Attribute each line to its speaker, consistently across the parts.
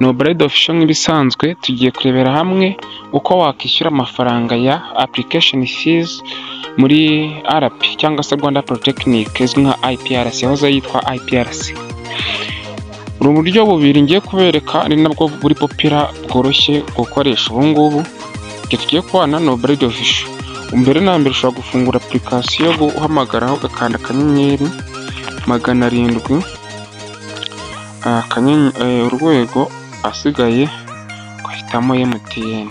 Speaker 1: Ni Obride Official nk'ibisanzwe, tugiye kurebera hamwe uko wakishyura amafaranga ya application fees muri RP cyangwa se Rwanda Polytechnic izwi nka IPRC, yahoze yitwa IPRC. Uru buryo bubiri ngiye kubereka ari nabwo buri popular bworoshye gukoresha ubu ngubu. Igihe tugiye kubana na Obride Official. Mbere na mbere ushobora gufungura application yo guhamagaraho ugakanda *700 urwego, asigaye ugahitamo MTN.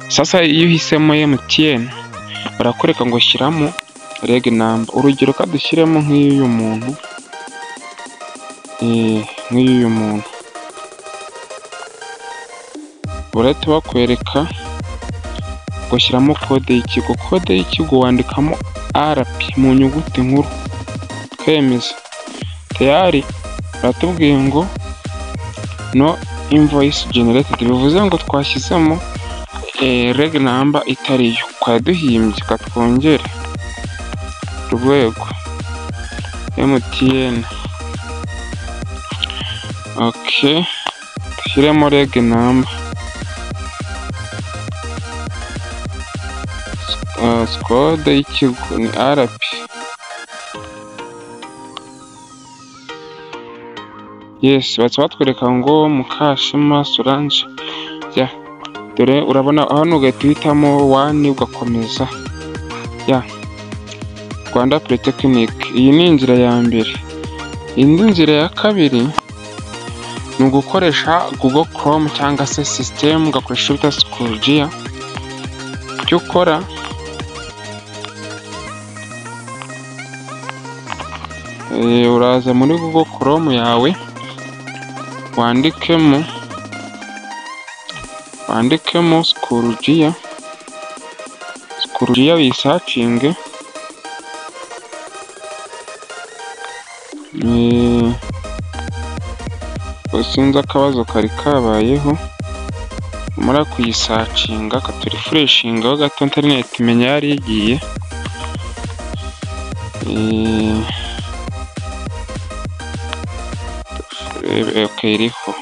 Speaker 1: Sasa iyo uhisemo MTN barakwereka ngo shyiramo reg number. Urugero kadushyiremo nk'iy'uyu muntu, nk'iy'uyu muntu barahita bakwereka ngo shyiramo kode y'ikigo. Kode y'ikigo wandikamo RP mu nyuguti nkuru, ukemeza. Tayari baratubwiye ngo no invoice generated, bivuze ngo twashyizemo reg number itari yo, twari duhimbye. Twongere urwego MTN, okay, dushyiremo reg number, kode y'ikigo ni RP. Yes, batse batwereka ngo Mukashema Solange. Ya, dore urabona hano ugahita uhitamo 1 ugakomeza. Ya, Rwanda Polytechnic. Iyi ni inzira ya mbere. Indi nzira ya kabiri ni ugukoresha Google Chrome cyangwa se system, ugakoresha bita Schoology. Icyo ukora uraza muri Google Chrome yawe wandikemo Schoology, Schoology wisacinge, sinzi akabazo kari kabayeho. Umara kuyisacinga katurifureshingaho gato, internet menya yari igiye. Okay, iriho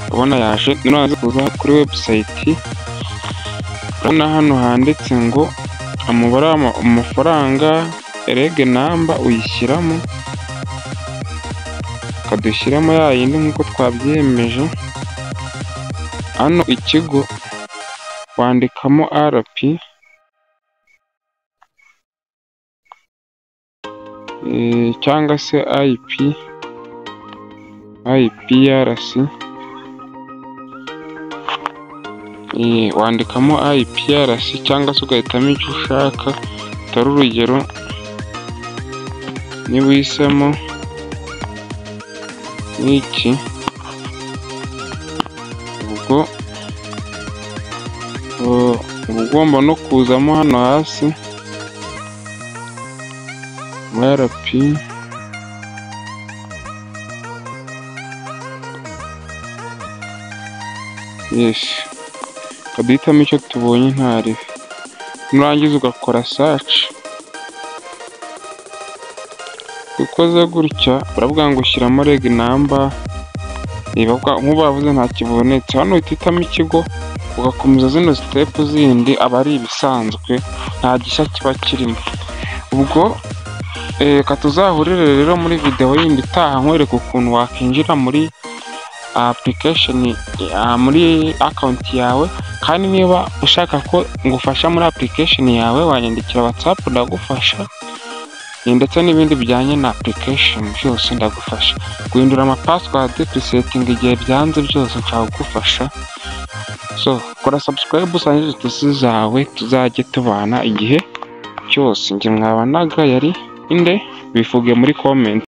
Speaker 1: urabona yaje. Nuraza kuza kuri website, urabona hano handitse ngo umubare amafaranga, reg number uyishyiramo, kadushyiramo ya yindi nkuko twabyemeje. Hano ikigo wandikamo RP, cyangwa se IP, IPRC, wandikamo IPRC cyangwa se ugahitamo icyo ushaka. Utari urugero niba uhisemo nk'iki, ubwo ugomba no kuzamo hano hasi RP. Yes, kaduhitamo icyo tubonye ntaribe. Nurangiza ugakora search. Ukoze gutya baravuga ngo shyiramo reg number, nk'ubu bavuze nta kibonetse. Hano uhitamo ikigo ugakomeza zino step zindi, aba ari ibisanzwe nta gishya kiba kirimo. Ubwo reka tuzahurire rero muri video yindi itaha, nkwereka ukuntu wakinjira muri application, muri account yawe. Kandi niba ushaka ko ngufasha muri application yawe, wanyandikira WhatsApp ndagufasha, ndetse n'ibindi bijyanye na application byose ndagufasha. Guhindura ama password, presetting igihe byanze, byose nshaka kugufasha. So kora subscribe, usangize inshuti zawe, tuzajye tubana igihe cyose. Njye mwabanaga yari inde, bivuge muri comment.